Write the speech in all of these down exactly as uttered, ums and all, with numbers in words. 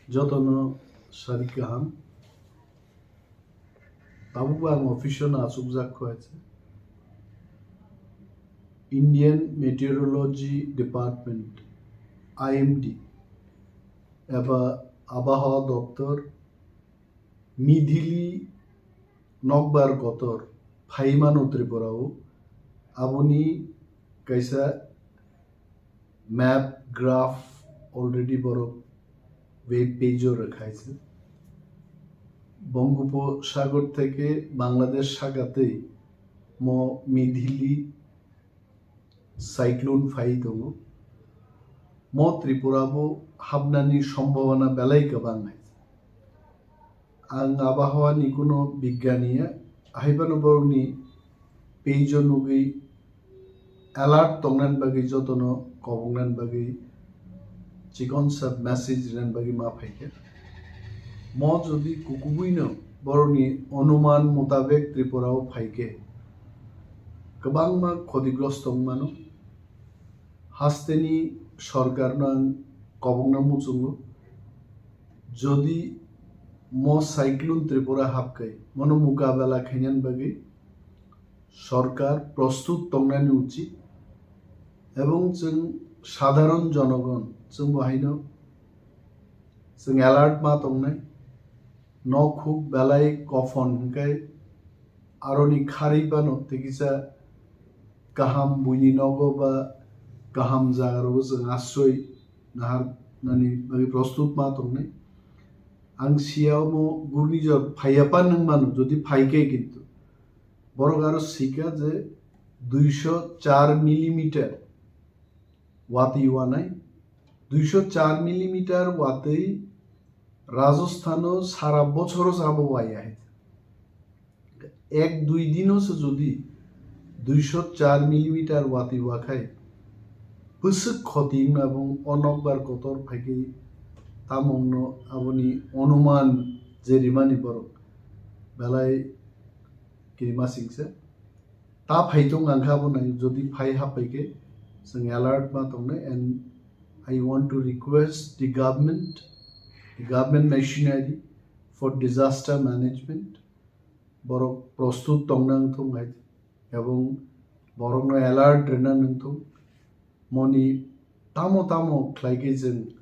Jotono sari kaham. Tabukbo ang office-o no achukjak kho hai se. Indian Meteorology Department, I M D, eba Abahawa Doptor, Midhili nokbar kotor phaimano Tripura-o, aboni kaisa map, graph already borok web page-o rwkha hai se. Bongoposagar theke Bangladesh sagatwi mo Midhili cyclone phai tongo. Mo Tripura bo hapnani sombhabona belai kwbang hai. Ang abahawani kuno bigyani ya, ahaibano borokni page-o nugwi alert tongnani bagwi, jotono koboknani bagwi chikonsa message rinani bagwi ma phaikha. Mo jodi kukubuino borokni onuman mutabek Tripura-o phaikhe, kwbangma khodigrosto wngmano. Hasteni sorkarno ang kobokna muchungo, jodi mo cyclone Tripura hapkai, mono mukabela khainani bagwi sorkar prostut tongnani uchit, ebong chwng sadharon jonogon chwngbo haino chwng alert ma tongnai. Nok huk belai kophon hwnkhe aroni kharwi phano tei kisa kaham buini nogo ba kaham jaga rogo chwng asroi naharnani bagwi prostut ma tongnai. Ang siya omo gurnijor phaiya pan wng mano, jodi phaikhe kintu borok aro sikha je duisho char millimeter watwi wanai, duisho char millimeter watwi Rajasthan-o sara bochoro sabo waya hai. Ek dui dino se jodi duisho char millimeter watwi wakhai, bwswk khoti wngno, ebong o nokbar kotor phaikhe tamo wngno, aboni onuman je rimani borok belai kirima singsa. Ta phai tong ang kha bo nai, jodi phai haphaikhe chwng alert ma tongnai, and I want to request the government, the government machinery for disaster management, borok prostut tongna wngthung hai, ebong borokno alert rwna wngthung. Moni tamo tamo khlaikhe chwng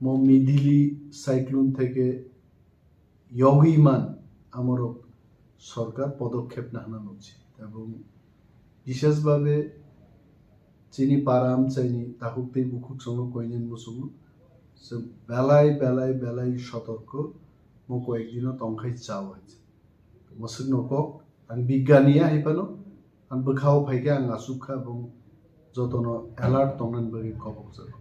mo Midhili cyclone theke yogwi man, amorok sorkar podokhep nahna nukchi. Ebong bishes babe chini para amchaini takhuk tei bukhuk songo koinani muchungo chwng belai belai belai sotorko mo koyek dino tongkhai chao hai. Mwswkno kok ang bigyani ya hai phano, ang bwkhao phaikhe ang achuk kha, ebong jotono alert tongnani bagwi kobok jago.